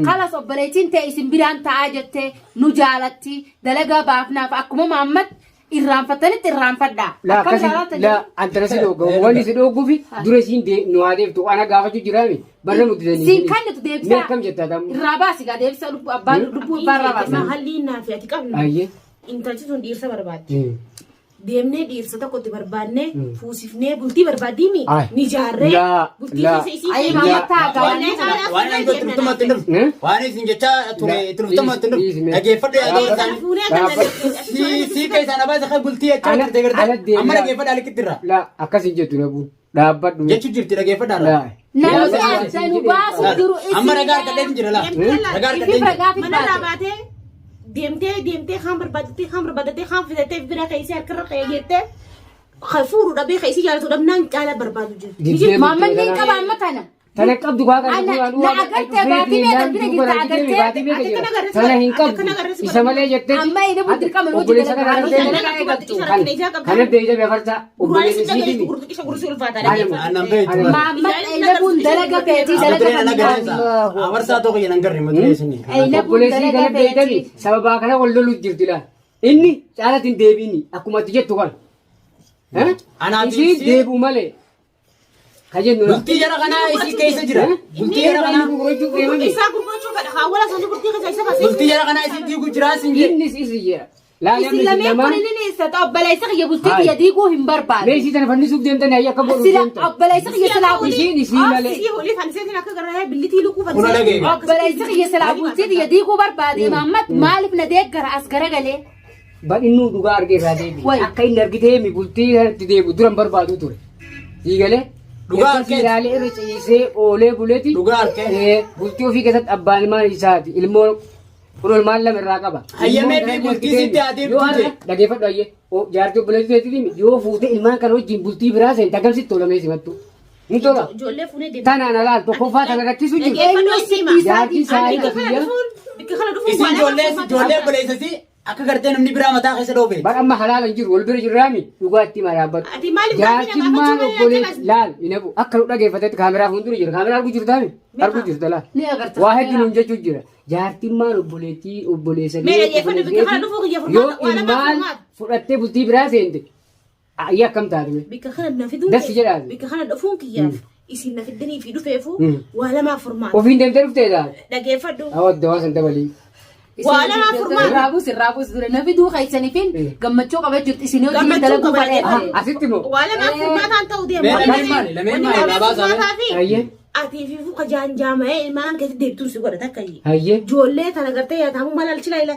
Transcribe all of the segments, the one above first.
Kalas obboleettiin tee isin biraan ta'aa jettee nu jaalatti dalagaa baafnaaf akkuma Mahammad irraanfattanitti irraanfadhaa. Laa Akkam akkasi ilaalaa laa antana si dhooga wanni si dhooguufi dura isiin nu haa deebtu ana gaafachuu jiraami barra nu didanii. Siin kan nuti deebisaa. Mee akkam jettaa tamu? Irraa baasi gaa deebisa lubbuu abbaan lubbuu abbaa irraa baasa. Halliin naa fi ati qabnu. Ayyee. Intalchi sun dhiirsa barbaaddi. Deemnee dhiirsa tokko itti barbaannee fuusifnee bultii barbaaddiimi Ay. ni jaarree Laa, bultii laa. keessa isii Ayi keenya. maama taa gaa Waan waan waan itti turtumatti hin dhufne. Eh? Waan isin jechaa ture itti turtumatti hin Dhiisi, dhufne. mee. Dhageeffadhu yaadoo Dhaabbadhu. isaanii. Fuunee Dhaabbadhu. kana Si si keessaan abaa isa kan bultii jechaa Ana- turte ana gartee. deebi'a. Amma dhageeffadhaa liqitti irraa. Laa akkas hin jettu nabuu dhaabbadhu. Jechuu jirti dhageeffadhaa irraa. Laa. Namni adda nu baasu jiru isin. Amma ragaa argadhee hin jira laa. Ragaa argadhee Ifi hin jira. ragaa fi Manarraa baate. baatee deemtee deemtee kaan barbaadattee kaan barbaadattee kaan fidattee bira keessee harkarra keeyyettee fuudhu dhabee keessi jaalatu dhabnaan caala barbaadu jirti. Diddee Maamman ni bultee qaba amma tana. Tana qabdu kaa kana Ana- duraan na agartee baatii meeqa bira jirta agartee? baatii meeqa Ati jira kana agarreessi tana hin ati qabdu kana agarreessi isa malee jettee Amma inni dirqama nuti obboleessa kana dalagaa agartee dalagaa eegaltu. kana kana deeyita beefarta Gurraanis obboleessa dhagaye isiitimi gurgurtu isa gurgurtu ulfaata. Annan beektu. Maamman eelabuun dalaga feetii Amma dalaga dureen ana fannaa. garreessa. Abarsaa tokko jedhan garre mata duree isinii. Eelabuun obboleessi dalaga kana deeyitami feetii. sababaa kana wal loluu jirti laal inni caalatti hin deebiini akkuma ati jettu kana Anaaf isiin isii- deebi'u malee ka jennu laal. Bultii jara kanaa isii keessa jira. Bultii jara kanaa gurgurachuu deemame Isaa gurgurachuu fedha haawwala isaanii gurgurtii keessa isa baasee. bultii jara kanaa isii diiguu jira sin jedhe. innis isi jedha laal Isin amma isin lameen kun lamaan inni ibsata obboleessa kiyya bultii Hayi. kiyya diiguu hin barbaadu. mee isii tana fannisuuf deemtanii hayya akka godhuuf Sila deemtan obboleessa kiyya silaa bultii isiin isii malee Isii olii fannisee akka garraa billitii lukkuu Kuna fannisee. dhagaye. Obboleessi kiyya silaa bultii kiyya diiguu barbaade Mahammad maaliif na deeggara as garagalee? Badhinnuu dhugaa argee irraa deebi. Wayi. Akka inni argitee mi bultii irratti deebu dura hin barbaadu ture. Sii galee? Dhugaa Erga argee. ilaalee irra ciisee oolee buleeti. Dhugaa argee. Bultii ofii keessatti abbaan ilmaan isaati. Ilmoo kun ilmaan lama irraa qaba. Hayyamee Ilmoon fi kana bultii argitee sitti haa deebtu yoo har'a jee. dhageeffadhu hayyee. Jaartii obboleettii teetitiin yoo fuutee ilmaan kana wajjin bultii biraa seente akkam sitti tola mee simattu. Ni tola. Ijoollee fuunee deemtee. Tanaan alaal tokkoffaa tana rakkisu jiru. Dhaggeeffadhu isii hima. Jaartii saayiba Bikka kana kiyya. dhufuun bikka kana dhufuun Isin waa ijoollee lama ijoollee obboleessasi akka gartee namni biraa mataa keessa dhoofee. Bar amma halaala hin jiru wal bira jirraami dhugaatti hima dhaabbadhu. Ati maaliif gaaffii Jaartiin na maal gaafachuu obbolee malee laal hin hafu akka nu dhageeffatetti kaameraa fuuldura jira kaameraa arguu jirtaami arguu jirta laal. Ni agarta. Waa hedduu nuun jechuu jira. Jaartiin maal obboleettii obboleessa Mee dhaggeeffadhu bikka kana dhufuu kiyya yoo furmaata waa lama ilmaan furmaata. fudhattee bultii biraa seente ayya akkam taate mee? Bikka kana na fiduun Dassi jedhaati. bikka kana dhufuun kiyyaaf isin na fiddanii fi dhufeefu waa lamaaf furmaata. Ofiin deemtee dhuftee taate. Dhaggeeffadhu. Awwa dawaa san dabalii. Waa lamaaf furmaata. Irraa buus irraa buus dura na fiduu keessaniifin gammachuu qaba jirti isin hojii Gammachuu dalaguu qaba fadhee. dhaggeeffadhu. Asitti moo? Waa lamaaf furmaataan ta'uu deema. Mee lameen maali? Lameen maali? Wanni Irraa baasaa mee? furmaataa fi Hayyee. atii fi fuka jaanjaama'ee ilmaan keessatti deebituun si godha takka iyyee. Hayyee. Ijoollee tana gartee yaatamu maal alchila ila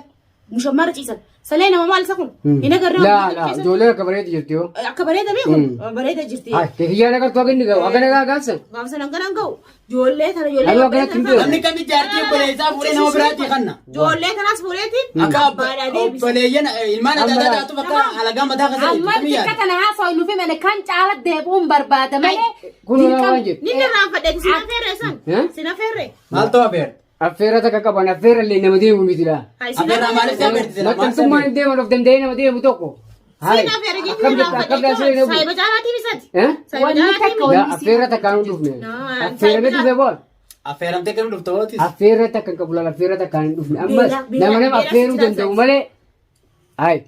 mushammarra ciisan. Salee nama maal isa kun? Hin agarree Laa waan laa keessa- ijoolleen akka bareedu jirti yoo. Akka bareeda mee kun? Bareeda jirti. Hai kekiyyaan agartuu akka inni ga'u akka nagaa gaafsan. Gaafsan hangana hin ga'u. Ijoollee tana ijoollee Halluu akkanatti hin beeku. Namni kami jaartii obboleessaa fuudhee nama biraatti kanna. Ijoollee tanaas fuudheetiin Akka abbaadhaa deebisa. obboleeyyan ilmaan adda addaa taatu bakka alagaa mataa keessa Amma kamii bikka yaada. tana haasa'u nufi mane kan caala deebi'uun barbaada malee. Kun waan jettu. Ninni irraanfadhe si nafeerre san. Eh? Si nafeerre. Maal ta'u afeer? Affeera takka qaban affeera illee nama deemu miti laa. Hai si Afeerraa maaliif si afeerti sila? Maal si Maxxantummaan hin afeerti? deeman of danda'ee nama deemu tokko. Hai. Si nafeerre jechuun Akkam jetta akkam irraanfadhe taasisee jechuudha. na Saayiba caalaatii misati. Eh? Saayiba Wanni caalaatii takka Laa wanni affeera takkaan hin dhufne. Naa, Affeeramee dhufe boon. Affeeramtee kam dhufte hootis? Affeera takka hin qabu laal affeera takkaan hin dhufne. Ammas Beela, beela, nama nama beela affeeruu si danda'u malee. Hai.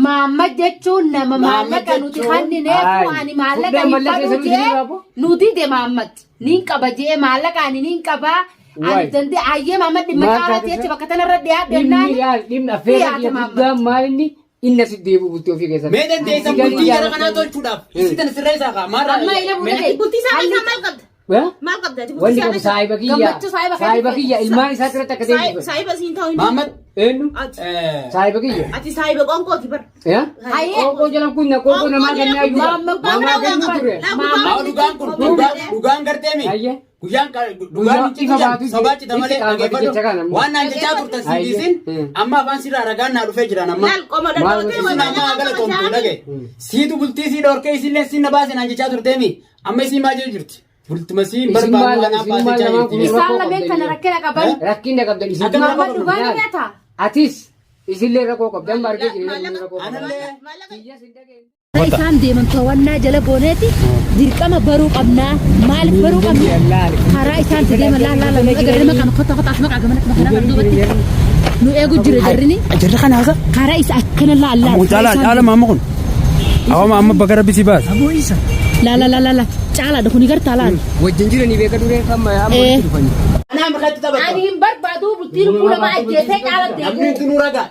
Maamma jechuun nama Maamma maallaqa nuti jechuun- kannineef Ayi. ani maallaqa Fuudhee hin mallaqa fadhu isa nuti jee ni qabu. nuti de Maammat niin qaba jee maallaqa ani niin qabaa Wayi. ani dandee ayyee Maammat dhimma Maal caalaati taate jecha bakka tanarra dhiyaadhe Dhimmi jennaan laal dhimmi affeera dhiyaate kiyya Maammat. guddaan maal inni inni asitti deebi'u bultii ofii keessatti. Mee dandeessan bultii jara kanaa tolchuudhaaf isii tana sirra isaa kaa maal Amma ila Mee- buute Bultii isaa keessaa maal qabda? Eh? Maal qabda? Ati bultii Wanni isaa qabu keessaa- saayiba kiyya. Gammachuu saayiba keetii Saayiba feete. kiyya ilmaan isaa irratti akka deebi'u. Saayiba siin ta'u hin Maammat Eenyu? Ati Saayiba kiyya. ati saayiba qoonqooti bar. Eh? Hayyee. Qoonqoo jalan kun qoonqoo namaa kennaa iyyuu. Maamma Namaa kennuu ture. Maa dhugaan kun dhugaan dhugaan gartee mi? Hayyee. Guyyaan Guyyaa dhugaan ifa baatu sobaa cita malee itti qaanfate jecha kana dhaggeeffadhu. ammoo. Waan naan jechaa turtan si Hayyee. dhiisin amma afaan sirraa ragaan naa dhufee jiran amma. Laal qoma Maal dhadhootee Isin wal amma haa galatoomtu dhagaye. Siitu bultii sii dhorkee isillee siin na baase naan jechaa turteemi amma isii maal jedhu jirti? Bultuma siin Isin barbaadu maal- anaa isin maal baasechaa lamaan jirti. kun- Isaan lameen kana rakkina qaban. Rakkina qabdan isin. Akka Maamma dhugaa ni Laal. nyaata. Atis isillee rakkoo qabdan amma argee jireenya rakkoo qabdan. Anallee Maallaqa Kiyya sin dhageenye. Isaan deeman to'annaa jala gooneeti dirqama baruu qabnaa. Maaliif baruu qabna? Karaa isaan itti deeman laal laal laal agarri maqaan kota kota as maqaa gamana kana kan duubatti nu eegu jira jarrini. Jarri kana haasa. Karaa isa akkana laal laal. Kun caalaa caala maama kun. Awama amma bakka rabbi si baasa. Aboo isa. Laal laal laal laal caalaadha kuni gartaa laal. Wajjin jiranii beeka duree kan amma Eh. walitti dhufanii. Anaa mirratti taphatta. Ani hin barbaadu bultii lubbuu namaa ajjeesee caala Namni deebi'u. tunuu ragaa.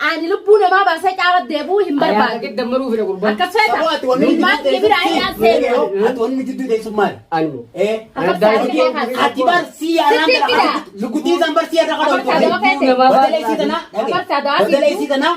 Ani lubbuu namaa baasee caala deebi'u hin Ayaa barbaadu. giddammaruu fedha gurbaan. Akkas feeta. Saboo ati wanni nuti Ilmaan jidduu kee biraa hin seenu. Ati wanni nuti jidduu teessu maali? Ani moo. Eh. Akkas taatee Ati bar sii araan Sitti fida. Lukutii isaan bar sii irra Afarsaa kadhatu. dawaa feete. Badala isii tanaa. Afarsaa dawaa Badala fiitu. isii tanaa.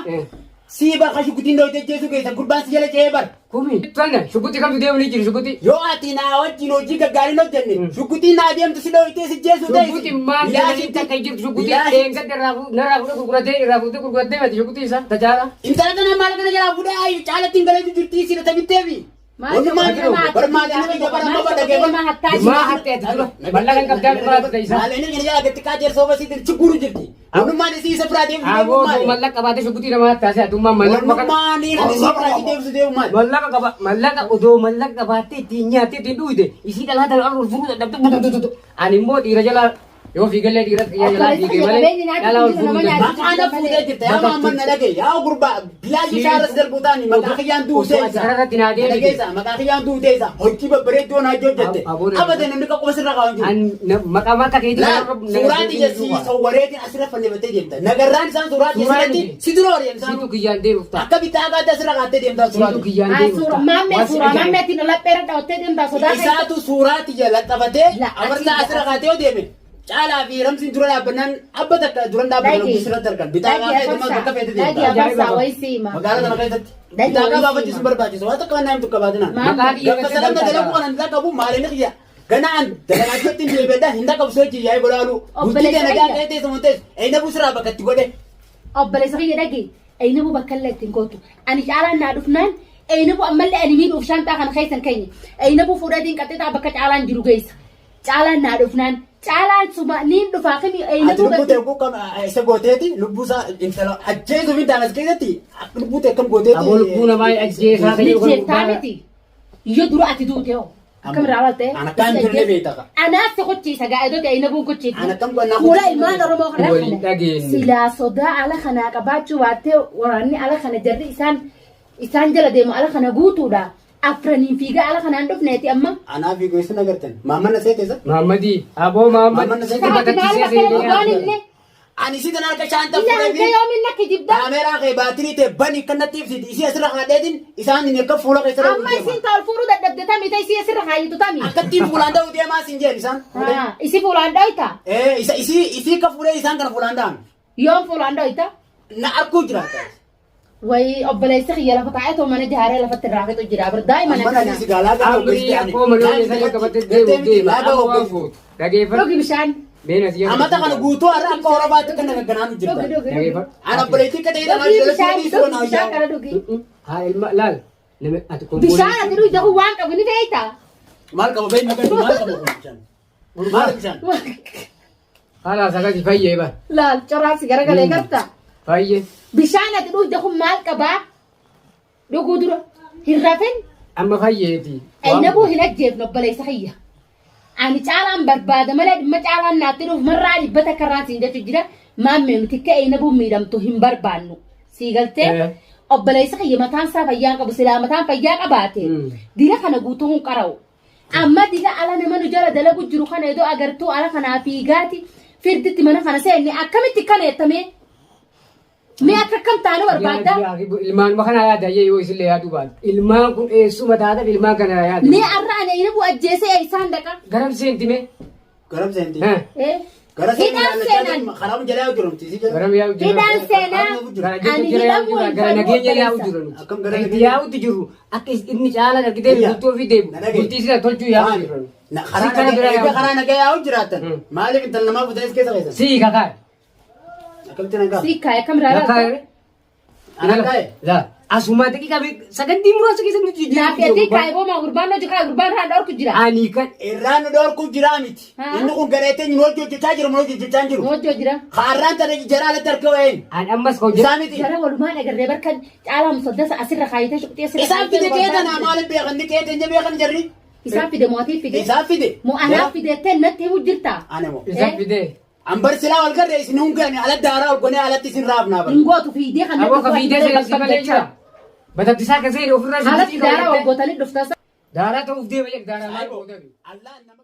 Sii bar kashukutiin dhoyte jeesuu keessa gurbaan si jala ce'ee bar. Kumi. Tana shukutti kamtu deemu ni jiru shukutti. Yoo ati naa wajjin hojii gaggaariin hojjenne shukutiin naa deemtu si dhoytee si jeesuu ta'e. Shukutti maal jedhanii takka hin jirtu shukutti dheengadda irraa narraa fuudhee gurguratee irraa fuudhee gurguratee mati shukutti isa tajaajila. Intala tana maal kana jalaa fuudhee ayu caalatti hin galeetu jirti si dhatabitteefi. Walumaa jiru barmaadina biyya bara amma badhagee Maa hattaa Maa hattee ati dura mallaqa hin qabdaa dura ati ta'isa. Maal inni gadi gadi qaajeer sooba siitiin chiguru jirti. Walumaan isii isa biraa deemsu Aboo deemu maali? mallaqa qabaatee shukutti namaa taasise atummaa mallaqa Walumaan inni isa biraa deemsu deemu maali? mallaqa qaba mallaqa odoo mallaqa qabaattee ittiin nyaattee ittiin dhugde isii dhalaa tana ol fuudhuu dadhabde ani immoo dhiira jalaa yoo fiigallee dhiira xiyyaa jalaa fiigee malee dhalaa ol fuudhuu dadhabde. Maqaa na fuudhee jirta yaa maamman na dhagaye yaa gurbaa bilaashi ishaa darbuu taani maqaa kiyyaan duutee Osoo ati kararratti naa deebite. Dhageessa maqaa kiyyaan duutee isa hojii babbareeddoo naa hojjette. Aboo Abada namni qofa sirra kaa'u hin jiru. An maqaa maqaa keetii Laal suuraa xiyya si sawwareetiin asirra fannifattee deemta. Nagarraan isaan suuraa xiyya Suuraa sirratti miti. si dura horii isaan. Siitu kiyyaan deemuuf ta'a. Akka bittaa gaaddaa asirra kaattee deemtaa suuraa Siitu xiyya. kiyyaan deemuuf ta'a. Maammee Waan si suuraa ajaa'ibu. maammeetiin lapheera dhawattee deemtaa sodaa keessa. Isaatu suuraa xiyya laxafatee La, afarsaa asii- asirra kaatee yoo deeme caalaa fi ramsiin dura dhaabbannaan abba takka duran dhaabbatan Dhagi. oguu sirratti argan. Bitaa Dhagi gaafee deemaa afarsaa. bakka feete Dhagi deemta. afarsaa wayii siima. Magaalaa kana keessatti. Dhagi Bitaa wayii gaafachiisu siima. barbaachisu waan takka waan namni qabatinaan. Maqaa kiyya Gaffa salamna dalagu kanan dalagu maaliin xiyya. Ganaan dalagaatti hin deebi'edha hin dhaqabu sochii yaa'ee godhaalu. Bultii Obboleessa ta'e nagaa kiyya. ta'e teessuma teessu. Eina busiraa bakka itti godhe. Obboleessa kiyya dhagi. Ayinabu bakka illee ittiin gootu. Ani caalaan naa dhufnaan ayinabu ammallee ani miidhuuf shaantaa kana keessa hin keenye. Ayinabu fuudhatiin qaxxixaa bakka caalaan jiru geessa. Caalaan naa dhufnaan caalaan suma niin dhufaa kimi Ati ayinabu lubbuu ta'e kuuka isa gooteeti lubbuu isaa intala ajjeesuuf hin taane as keessatti lubbuu ta'e akkam gooteeti. Aboo lubbuu namaa ajjeesaa ta'e yookaan Mijjeettaa miti. Yoo dura ati duute hoo. Akkam irraa walta'e? Ana akkam jirre beekta ka. Anaas si kochiisa gaa'edoo ta'e ayinabuun kochiisa. Ana akkam godhannaa Fuula kochiisa. ilmaan Oromoo kana. Waliin dhageenye. Silaa sodaa ala kanaa qabaachuu baattee waraanni ala kana jarri isaan isaan jala deemu ala kana guutuudha. Afraniin fiigaa ala kanaan dhufneeti amma. Anaa fi gosa agartan. Maamman na seete isa. Mahammadii aboo Mahammad Mahammad sitti Ati maal batachiisee bakka nama seenee waan hinne? Ani si tan harka shaanta Ija hanga fuudhee yoomiin nakki jibda? kaameeraa kee baatirii ta'e bani kan natti ibsiti. Isii asirra kaadheetiin isaan inni akka fuula keessa dha'uu Amma deema. isin ta'ol fuudhuu dadhabde tami ta'e isii asirra kaayitu tami. Akkattiin fuulaan dha'uu deemaa sin jeen isaan. Haa, Isi fuulaan dhoyta? Eh isa isii isii akka fuudhee isaan kana fuulaan dha'an. Yoom fuulaan dhoyta? Na arkuu jiraata. Wayi obboleessi kiyya lafa taa'ee too mana jaaree lafatti irraa fixu jira. Bir daa'ima Amma kana. nani si gaalaa gala Amrii akkoo malee isaanii qabatee deemu deema. Amma waan fuutu. Dhageeffadhu. Dhugi bishaan. Beena si Amata kana guutuu har'a akka horofaatti kan nagagganaan Dhugi jirta. dhugi dhugi. Dhageeffadhu. Ana obboleettii akka ta'e Dhugi bishaan dhugi bishaan kana dhugi. Haa ilma laal. Nama ati Bishaan ati dhugde kun waan qabu ni beektaa? Maal qaba beekna kan maal qaba kun bishaan? Maal bishaan? Haala sakati fayyee ba. Laal coraasi garagalee garta. Fayyee. Bishaan ati dhugde kun maal qabaa? Dhuguu dura hin rafin. Amma fayyeeti. Aynabuu hin ajjeefne obboleessa kiyya. Ani caalaan barbaada malee dhimma caalaan naatti dhuuf marraa dhibba takka irraan siin jechu jira. Maammee nuti akka aynabuun miidhamtu hin barbaannu. Sii galtee Eh. obboleessa kiyya mataan isaa fayyaa hin qabu silaa mataan fayyaa qabaate Mm. dila kana guutuu hin qara'u. Amma dila ala nama nu jala dalagu jiru kana iddoo agartuu ala kanaa fiigaati firditti mana kana seenne akkamitti kana jettamee mee akka akkam taanu barbaadda? Ilmaanuma kana yaada yoo isillee yaaduu baatu. Ilmaan kun eessuma taatan ilmaan kana yaada. Mee arra ani aynabu ajjeesee isaan dhaqa? Garam seenti mee? Garam seenti. Eh? Gara Hidhaan seenan. Karaa jalaa jiru miti. Garam yaa'u jiru. Hidhaan seenaa. Gara Ani jechuun jira yaa'u hidhamuu jira. hin Gara fedhu nageenya yaa'u obboleessa. jiru nuti. Akkam gara Itti nageenya? yaa'utti jirru akka inni caalaan argitee Iyya. bultii ofii deemu. Na dhagaye. Bultii isaa tolchuu yaa'u jiru. Karaa Si kana bira nagaa yaa'u karaa nagaa yaa'u jiraatan. Mm. Maaliif intala namaa fuutee as keessa keessan? Sii kakaa. Akkamitti nagaa? Sii kaaya kam irraa Kakaa. laalta? Ana kaa'e. Laa. Asumaa daqiiqaa sagantii muraasa keessatti nuti Naaf jijjiiruu yaadii gurbaan. kaayiboo maa gurbaan hojii kaay gurbaan haa dhorku jira. Ani kan Irraa nu dhorku jiraa miti. Haa. Inni kun gareettee nu hojii hojjechaa jiru nu hojii hojjechaa hin jiru. Hojii jira. Haarraan tana jara alatti harka wa'een. Ani ammas ka hojjetu. Isaa miti. Jara walumaan agarree barka caalaa musaddasa asirra kaayitee shuqxee asirra Isaan fide kaayitee qe'ee tanaa maaliif beekan? Ni qe'ee teenya beekan jarri. Isaan fide mootii fide. Isaan fide. Moo anaaf fideettee natti himu jirta. Ana moo. Isa fidee. An bar silaa wal garree isin hungaani alatti daaraa ol gonee alatti isin raafnaa bar. Hin gootu fiidee kan Aboo ka fiidee seeratti malee jira. Batattisaa ka seeni ofirraa Alatti daaraa ol gootanii dhuftas. Daaraa ta'uuf deema jedhe daaraa maal godhame. Allah nama.